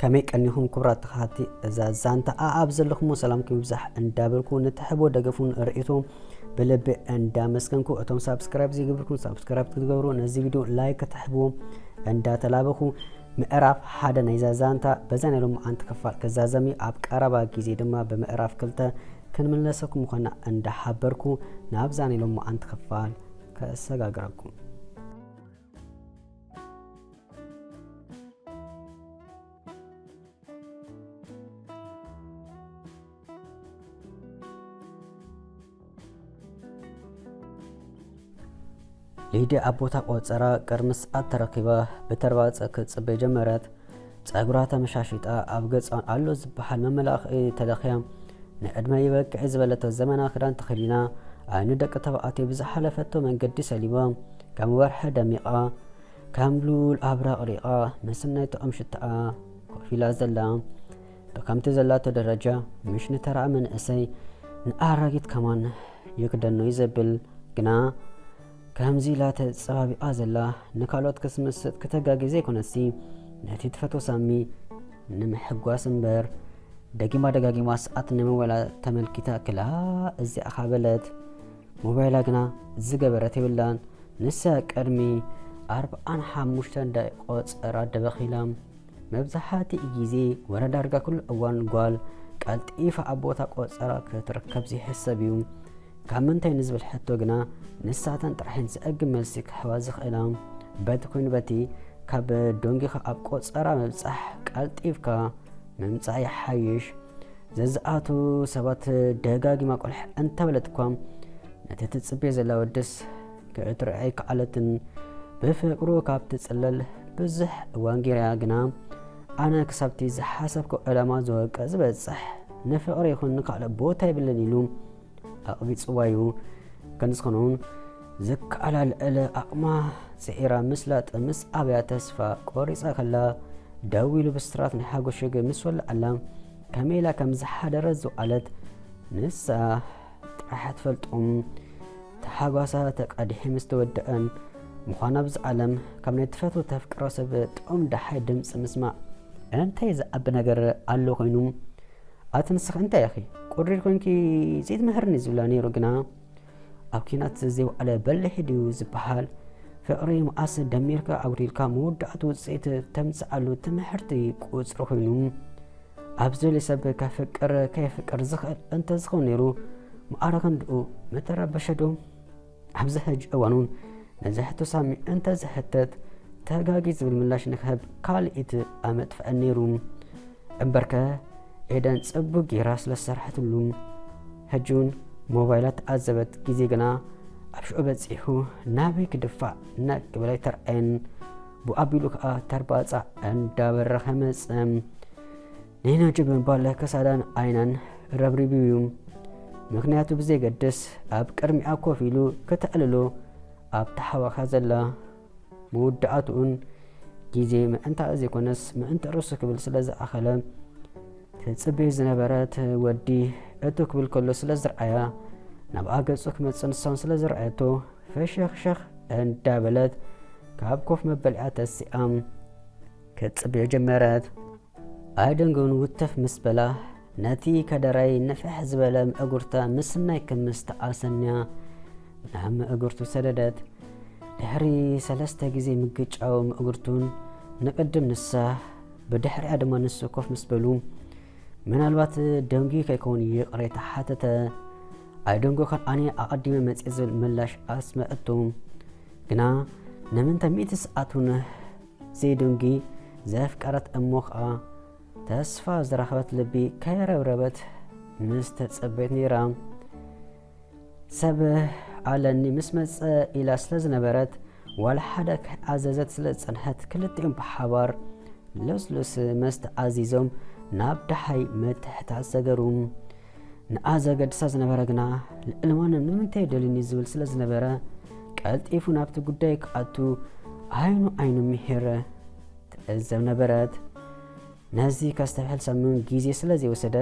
ከመይ ቀኒኹም ክቡራት ተኸታተልቲ እዛ ዛንታ? ኣኣብ ዘለኹሞ ሰላምኩም ይብዛሕ እንዳበልኩ፣ ንትሕቦ ደገፉን ርእይቶ ብልቢ እንዳመስገንኩ፣ እቶም ሳብስክራይብ ዘይገበርኩም ሳብስክራይብ ክትገብሩ፣ ነዚ ቪድዮ ላይክ ክትሕብዎ እንዳተላበኹ፣ ምዕራፍ ሓደ ናይዛ ዛንታ በዛ ናይ ሎማዓንቲ ክፋል ክዛዘም እዩ። ኣብ ቀረባ ግዜ ድማ ብምዕራፍ ክልተ ክንምለሰኩም ምዃና እንዳሓበርኩ፣ ናብዛ ናይ ሎማዓንቲ ክፋል ከሰጋግረኩም። ሊድያ ኣብ ቦታ ቆጸራ ቅድሚ ሰዓት ተረኺባ ብተርባጸ ክትጽበ ጀመረት። ጸጉራ ተመሻሺጣ ኣብ ገጻን ኣሎ ዝበሃል መመላኽዒ ተለኽያ ንዕድመ ይበቅዕ ዝበለቶ ዘመናዊ ክዳን ተኸዲና፣ ዓይኒ ደቂ ተባዕትዮ ብዝሓለፈቶ መንገዲ ሰሊባ፣ ከም ወርሒ ደሚቓ፣ ከም ሉል ኣብራቕሪቓ፣ ምስናይ ጥዑም ሽታኣ ኮፍ ኢላ ዘላ። ብከምቲ ዘላቶ ደረጃ፣ ምሽ ንተራ መንእሰይ ንኣራጊት ከማን ይክደኖ እዩ ዘብል። ግና ከምዚ ኢላ ተጸባቢቓ ዘላ፣ ንካልኦት ክትምስጥ ክተጋጊ ዘይኮነሲ፣ ነቲ ትፈትዎ ሳሚ ንምሕጓስ እምበር፣ ደጊማ ደጋጊማ ሰዓት ንሞባይላ ተመልኪታ ክላ እዚኣ ኻ በለት። ሞባይላ ግና ዝገበረት የብላን። ንሳ ቅድሚ ኣርብዓን ሓሙሽተን ደቂቕ ቆጸራ ደበኺላ። መብዛሕትኡ ግዜ ወረ ዳርጋ ኩሉ እዋን ጓል ቀልጢፋ ኣብ ቦታ ቆጸራ ክትርከብ ዘይሕሰብ እዩ። ካብ ምንታይ ንዝብል ሕቶ ግና ንሳተን ጥራሕን ዘእግም መልሲ ክህባ ዝኽእላ። በቲ ኮይኑ በቲ ካብ ደንጊኻ ኣብ ቆጸራ ምብጻሕ ቀልጢፍካ ምምጻእ ይሓይሽ። ዘዝኣቱ ሰባት ደጋጊማ ቆልሕ እንተበለት እኳ፣ ነቲ ትጽበዮ ዘላ ወድስ ክትርኢ ኣይከኣለትን። ብፍቕሩ ካብ ትጽለል ብዙሕ እዋን ገይራ ግና፣ ኣነ ክሳብቲ ዝሓሰብኩ ዕላማ ዝወቀ ዝበጽሕ ንፍቕሪ ይኹን ንኻልእ ቦታ የብልን ኢሉ ኣቕቢጽዋ እዩ። ከምዝኾነ እውን ዝከኣላ ልዕሊ ዓቕማ ጽዒራ ምስላጥ ምስ ኣብያ ተስፋ ቆሪጻ ከላ፣ ደው ኢሉ ብስራት ናይ ሓጎስ ሽግ ምስ ወልዓላ፣ ከመይ ኢላ ከም ዝሓደረት ዝውዓለት ንሳ ጥራሕ ትፈልጦ። ተሓጓሳ ተቃዲሑ ምስ ተወደአን፣ ምዃን ኣብዚ ዓለም ካብ ናይ ትፈትዎ ተፍቅሮ ሰብ ጥዑም ደሓይ ድምጺ ምስማዕ እንታይ ዝዓቢ ነገር ኣሎ ኮይኑ? ኣቲ ንስኺ እንታይ ኢኺ? ቁሪር ኮንኪ ዘይትምህርኒ ዝብላ ነይሩ፣ ግና ኣብ ኲናት ዘይወዓለ በሊሕ ድዩ ዝበሃል? ፍቕሪ መዓስ ደሚርካ ኣጉዲልካ መወዳእቱ ውጽኢት ተምጽኣሉ ትምህርቲ ቁጽሪ ኮይኑ፣ ኣብ ዝደልዮ ሰብ ከፍቅር ከየፍቅር ዝኽእል እንተዝኸውን ነይሩ፣ መኣረ ክንድኡ ምተረበሸ ዶ? ኣብዚ ሕጂ እዋን እውን ነዚ ሕቶ ሳሚ እንተዝሕተት፣ ተጋጊ ዝብል ምላሽ ንክህብ ካልኢት ኣመጥፍዐን ነይሩ። እምበርከ ኤደን ጽቡቅ ጌራ ስለ ዝሰርሐትሉ። ሕጂ እውን ሞባይላ ተዓዘበት ግዜ ግና ኣብ ሽዑ በጺሑ ናበይ ክድፋዕ ነቅ ክብል ኣይተርኣየን። ብኡ ኣቢሉ ከኣ ተርባጻ እንዳበረኸ መጸ። ነይናጀ ብምባል ክሳዳን ዓይናን ረብሪቡ እዩ። ምኽንያቱ ብዘየገድስ ኣብ ቅድሚኣ ኮፍ ኢሉ ክተዕልሎ ኣብታ ሓዋኻ ዘላ መወዳእትኡን ግዜ ምእንታኣ ዘይኮነስ ምእንቲ ርእሱ ክብል ስለ ዝኣኸለ፣ ትጽበዮ ዝነበረት ወዲ እቱ ክብል ከሎ ስለ ዝረኣያ፣ ናብኣ ገጹ ክመጽእ ንሳውን ስለ ዝረኣየቶ፣ ፈሸኽሸኽ እንዳበለት ካብ ኮፍ መበሊኣ ተሲኣ ክትጽበዮ ጀመረት። ኣይደንጎን ውትፍ ምስ በላ፣ ነቲ ከደራይ ንፍሕ ዝበለ ምእጉርታ ምስናይ ክምስታ ኣሰንያ ናብ ምእጉርቱ ሰደደት። ድሕሪ ሰለስተ ግዜ ምግጫው ምእጉርቱን ንቅድም ንሳ፣ ብድሕሪኣ ድማ ንሱ ኮፍ ምስ በሉ፣ ምናልባት ደንጉዩ ከይከውን ይቕሬታ ሓተተ። ኣይደንጎኻን፣ ኣነ ኣቐዲመ መጽየ ዝብል ምላሽ ኣስመዐቱ። ግና ንምንታይ ሚእቲ ሰዓት እውን ዘይደንጉ ዘፍቀረት እሞ ኸኣ ተስፋ ዝረኸበት ልቢ ከይረብረበት ምስ ተጸበየት ነይራ። ሰብ ኣለኒ ምስ መጸ ኢላ ስለ ዝነበረት፣ ዋላ ሓደ ከይኣዘዘት ስለ ዝጸንሐት፣ ክልቲኦም ብሓባር ልስሉስ መስተ ኣዚዞም ናብ ደሓይ ምትሕታት ሰገሩ። ንኣ ዘገድሳ ዝነበረ ግና፣ ልዕሊ ማንም ንምንታይ ደልዩኒ ዝብል ስለ ዝነበረ፣ ቀልጢፉ ናብቲ ጉዳይ ክኣቱ ዓይኑ ዓይኑ ምሂር ትዕዘብ ነበረት። ነዚ ከስተብሕል ሳሚውን ግዜ ስለ ዘይወሰደ፣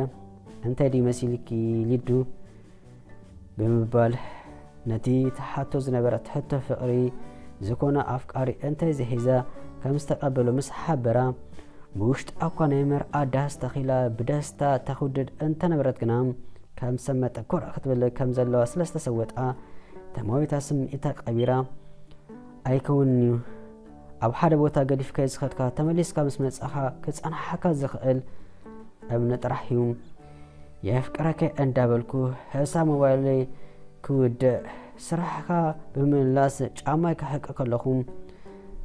"እንታይ ድዩ መሲልኪ ሊዱ?" ብምባል ነቲ ትሓቶ ዝነበረት ሕቶ ፍቕሪ ዝኾነ ኣፍቃሪ እንተዘይሒዛ ከም ዝተቐበሎ ምስ ሓበራ፣ ብውሽጣ እኳ ናይ መርዓ ዳስ ተኺላ ብደስታ ተኹድድ እንተነበረት ግና፣ ከም ሰብ መጠኮር ክትብል ከም ዘለዋ ስለ ዝተሰወጣ፣ ተማዊታ ስምዒታ ቀቢራ፣ "ኣይከውንን'ዩ። ኣብ ሓደ ቦታ ገዲፍካዮ ዝኸድካ፣ ተመሊስካ ምስ መጻኻ ክጸንሓካ ዝኽእል እምኒ ጥራሕ እዩ። የፍቅረከ" እንዳበልኩ፣ ህሳ ሞባይለይ ክውድእ፣ ስራሕካ ብምምላስ ጫማይ ክሕቂ ከለኹ፣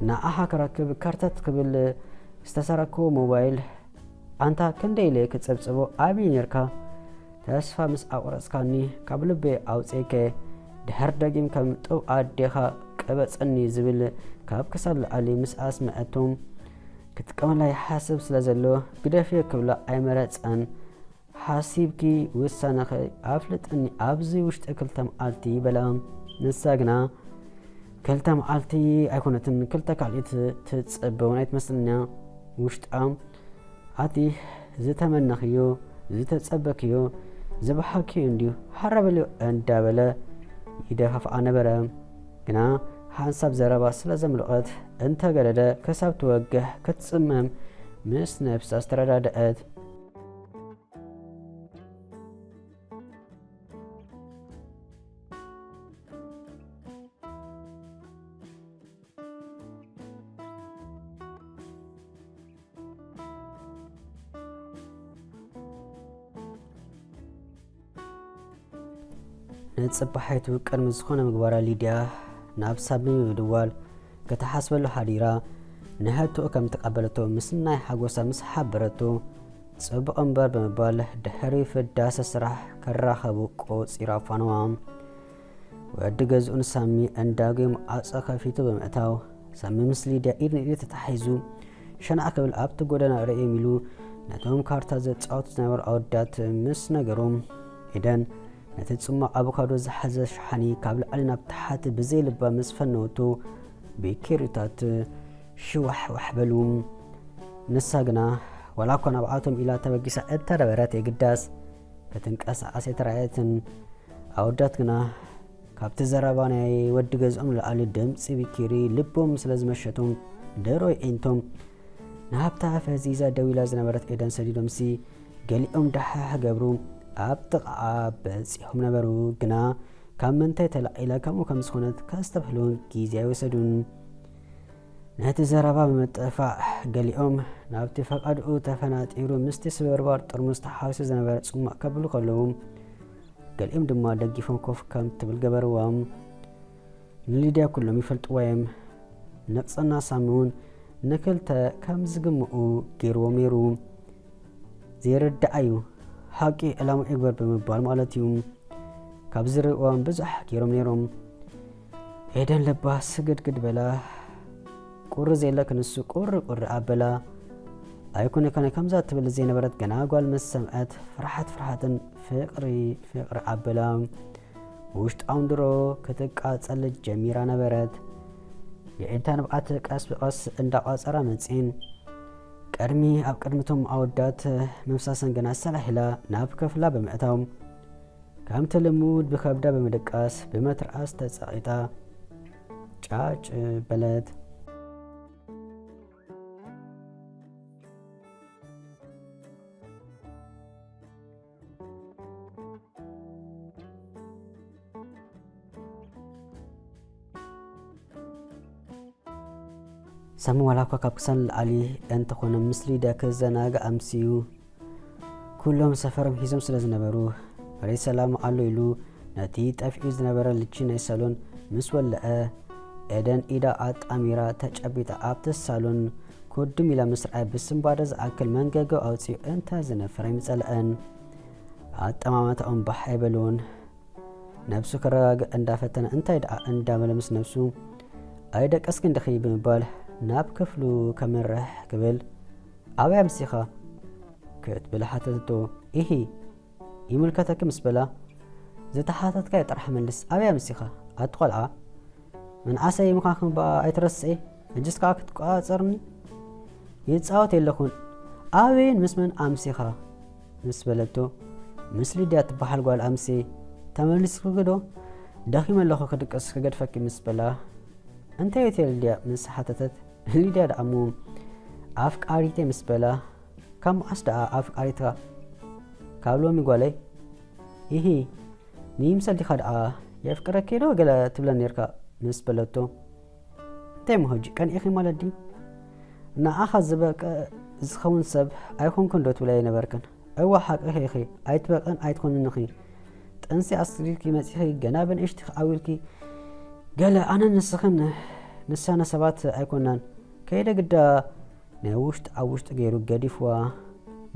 ንኣኻ ክረክብ ከርተት ክብል ዝተሰረክዎ ሞባይል፣ ኣንታ ክንደይ ኢለ ክጽብጽቦ ኣበይ ኔርካ? ተስፋ ምስ ኣቑረጽካኒ፣ ካብ ልበይ ኣውጺኤከ፣ ድሕር ደጊም ከም ጡብ ኣዴኻ ቅበጽኒ ዝብል ካብ ክሳድ ላዕሊ ምስ ኣስምዐቶ፣ ክጥቀመላ ይሓስብ ስለ ዘሎ፣ ግደፍዮ ክብላ ኣይመረጸን። ሓሲብኪ ውሳነኺ ኣፍልጥኒ ኣብዚ ውሽጢ ክልተ መዓልቲ በላ። ንሳ ግና ክልተ መዓልቲ ኣይኮነትን፣ ክልተ ካልኢት ትጽበ እውን ኣይትመስልን እያ። ውሽጣ ኣቲ ዝተመነኽዮ፣ ዝተጸበክዮ፣ ዝበሓክዮ እንድዩ፣ ሓራ በልዮ እንዳበለ ይደፋፍኣ ነበረ። ግና ሓንሳብ ዘረባ ስለ ዘምለቖት እንተገደደ ክሳብ ትወግሕ ክትጽመም ምስ ነብሳ ዝተረዳደአት። ንጽባሒቱ ቅድሚ ዝኾነ ምግባራ ሊድያ ናብ ሳሚ ብምድዋል ክትሓስበሉ ሓዲራ፣ ንሕቶኡ ከም ተቐበለቶ ምስናይ ሓጎሳ ምስ ሓበረቶ፣ "ጽቡቕ እምበር" ብምባል ድሕሪ ፍዳሰ ስራሕ ክራኸቡ ቆጺራ ፋነዋ። ወዲ ገዝኡ ንሳሚ እንዳጉየ ማዕጾ ከፊቱ ብምእታው፣ ሳሚ ምስ ሊድያ ኢድ ንኢድ ተታሒዙ ሸናዕ ክብል ኣብቲ ጎደና ርእዮም ኢሉ ነቶም ካርታ ዘጻወቱ ዝነበሩ ኣወዳት ምስ ነገሮም፣ ኤደን ነቲ ጽማቕ ኣቮካዶ ዝሓዘ ሸሓኒ ካብ ላዕሊ ናብ ታሕቲ ብዘይ ልባ ምስ ፈነወቶ፣ ቢኪሪታት ሽዋሕዋሕ በሉ። ንሳ ግና ዋላ እኳ ናብኣቶም ኢላ ተበጊሳ እተነበረት፣ የግዳስ ክትንቀሳቐስ ኣይተራእየትን። ኣወዳት ግና ካብቲ ዘረባ ናይ ወዲ ገዝኦም ንላዕሊ ድምጺ ቢኪሪ ልቦም ስለ ዝመሸቶም፣ ደሮ የዒንቶም ናብታ ፈዚዛ ደው ኢላ ዝነበረት ኤደን ሰዲዶምሲ፣ ገሊኦም ዳሕሕ ገብሩ ኣብ ጥቓኣ በጺሖም ነበሩ። ግና ካብ ምንታይ ተላዒላ ከምኡ ከም ዝኾነት ከስተብህሉን ግዜ ኣይወሰዱን። ነቲ ዘረባ ብምጥፋእ፣ ገሊኦም ናብቲ ፈቓድኡ ተፈናጢሩ ምስቲ ስብርባር ጥርሙዝ ተሓዊሱ ዝነበረ ጽማቕ ከብሉ ከለዉ፣ ገሊኦም ድማ ደጊፎም ኮፍ ከም ትብል ገበርዋ። ንሊድያ ኩሎም ይፈልጥዋ እዮም። ንቕጽና ሳሚ እውን ንክልተ ከም ዝግምኡ ገይርዎም ነይሩ። ዘይርዳእ እዩ። ሓቂ ዕላማ ይግበር ብምባል ማለት እዩ። ካብ ዝርእዎም ብዙሕ ገይሮም ነይሮም። ኤደን ልባ ስግድግድ በላ። ቁሪ ዘየለ ክንሱ ቁሪ ቁሪ ኣበላ። ኣይኮነ ኮነ ከምዛ ትብል ዘይነበረት ገና ጓል ምስ ሰምዐት ፍርሓት ፍርሓትን ፍቕሪ ፍቕሪ ኣበላ። ውሽጣውን ድሮ ክትቃጸል ጀሚራ ነበረት። የዒንታ ንብዓት ቀስ ብቐስ እንዳቋጸራ መጺን። ቅድሚ ኣብ ቅድሚቶም ኣወዳት ምፍሳሰን ግና ሰላሕ ኢላ ናብ ክፍላ ብምእታው፣ ከምቲ ልሙድ ብከብዳ ብምድቃስ ብመትርኣስ ተጸቒጣ ጫጭ በለት። ሳሚ ዋላ እኳ ካብ ክሳን ንላዕሊ እንተኾነ ምስ ሊድያ ክዘናጋዕ ኣምስዩ። ኩሎም ሰፈሮም ሒዞም ስለ ዝነበሩ፣ መሬት ሰላም ኣሎ ኢሉ ነቲ ጠፊኡ ዝነበረ ልቺ ናይ ሳሎን ምስ ወልዐ፣ ኤደን ኢዳ ኣጣሚራ ተጨቢጣ ኣብቲ ሳሎን ኩድም ኢላ ምስ ረኣየ ብስንባደ ዝኣክል መንገገው ኣውጺኡ እንተ ዝነፍር ኣይምጸልአን። ኣጠማምታኦም ባሕ ኣይበልዎን። ነብሱ ክረጋግእ እንዳፈተነ እንታይ ደኣ እንዳበለ ምስ ነብሱ፣ "ኣይደቀስክን ዲኺ?" ብምባል ናብ ክፍሉ ከምርሕ ክብል፣ "ኣበይ ኣምሲኻ?" ክትብል ሓተተቶ። "ኢሂ፣ ይምልከተኪ" ምስ በላ፣ "ዝተሓተትካዮ ጥራሕ መልስ፣ ኣበይ ኣምሲኻ? ኣቲ ቆልዓ፣ መንኣሰይ ምዃንኪ እባ ኣይትረስዒ፣ ሕጅስ ከኣ ክትቆጻጸርኒ?" "ይጻወት የለኹን፣ ኣበይን ምስ መን ኣምሲኻ?" ምስ በለቶ፣ "ምስ ሊድያ ትበሃል ጓል ኣምስየ፣ ተመሊስክዶ?" "ደኺመ ኣለኹ ክድቅስ ክገድፈኪ" ምስ በላ፣ "እንታይ እዮ ሊድያ?" ምስ ሓተተት፣ ሊድያ ደኣ እሞ ኣፍቃሪተይ ምስ በላ፣ ካብ መዓስ ደኣ ኣፍቃሪትካ? ካብ ሎሚ ጓለይ። ኢሂ፣ ንይምሰል ዲኻ ደኣ የፍቅረኪ ዶ ገለ ትብለኒ ነርካ? ምስ በለቶ፣ እንታይ እሞ ሕጂ ቀኒእኺ ማለት ድዩ? ንዓኻ ዝበቅዕ ዝኸውን ሰብ ኣይኮንኩን ዶ ትብለይ ነበርክን? እዋ ሓቅኺ ኢኺ፣ ኣይትበቅዕን ኣይትኮንን ኢኺ። ጥንሲ ኣስሪኪ መጺኺ ገና ብንእሽትኺ ዓው ኢልኪ ገለ ኣነ ንስኽን ንሳነ ሰባት ኣይኮናን። ከይደ ግዳ ናይ ውሽጢ ኣብ ውሽጢ ገይሩ ገዲፍዋ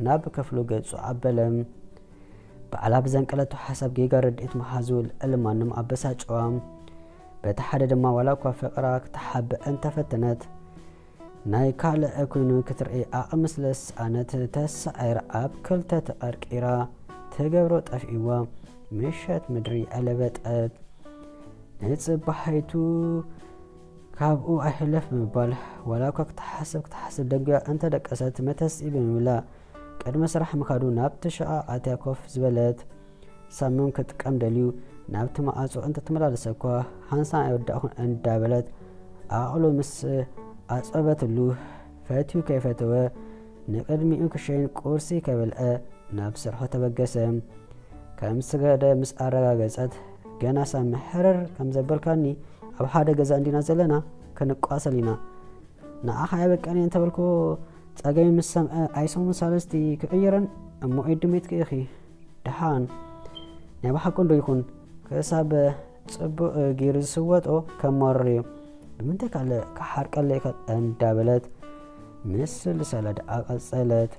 ናብ ክፍሉ ገጹ ኣበለ። ባዕላ ብዘንቀለቶ ሓሳብ ጌጋ ርድኢት መሓዙ ልዕሊ ማንም ኣበሳጨዋ። በቲ ሓደ ድማ ዋላ እኳ ፍቕራ ክትሓብእ እንተፈተነት ናይ ካልእ ኮይኑ ክትርኢ ዓቕሚ ስለ ዝሰኣነት ተሳዒራ ኣብ ክልተ ተቐርቂራ ትገብሮ ጠፊእዋ ምሸት ምድሪ ኣለበጠት። ንጽባሒቱ ካብኡ ኣይሕለፍ ብምባል ዋላ እኳ ክትሓስብ ክትሓስብ ደንጉያ እንተደቀሰት መተስኢ ብምብላ ቅድሚ ስራሕ ምኻዱ ናብቲ ሸቓ ኣትያ ኮፍ ዝበለት። ሳምም ክጥቀም ደልዩ ናብቲ መዓጾ እንተተመላለሰ እኳ ሓንሳእ ኣይወዳእኹን እንዳበለት ዓቕሉ ምስ ኣጸበትሉ ፈትዩ ከይፈተወ ንቅድሚኡ ክሸይን ቁርሲ ከበልዐ ናብ ስርሑ ተበገሰ። ከም ስገደ ምስ ኣረጋገጸት ገና ሳሚ ሕርር ከም ዘበልካኒ ኣብ ሓደ ገዛ እንዲና ዘለና ክንቋሰል ኢና። ንዓኻ የበቀኒ እንተበልኩ ጸገሚ ምስ ሰምዐ ኣይሰሙን ሳልስቲ ክቕይረን እሞ ኢድ ድሜትኪ ኢኺ። ደሓን ናይ ብሓቁ እንዶ ይኹን ክሳብ ጽቡቕ ገይሩ ዝስወጦ ከማርር እዩ። ብምንታይ ካልእ ክሓርቀለይ ይኽእል እንዳበለት ምስ ልሳላ ደኣ ቀጸለት።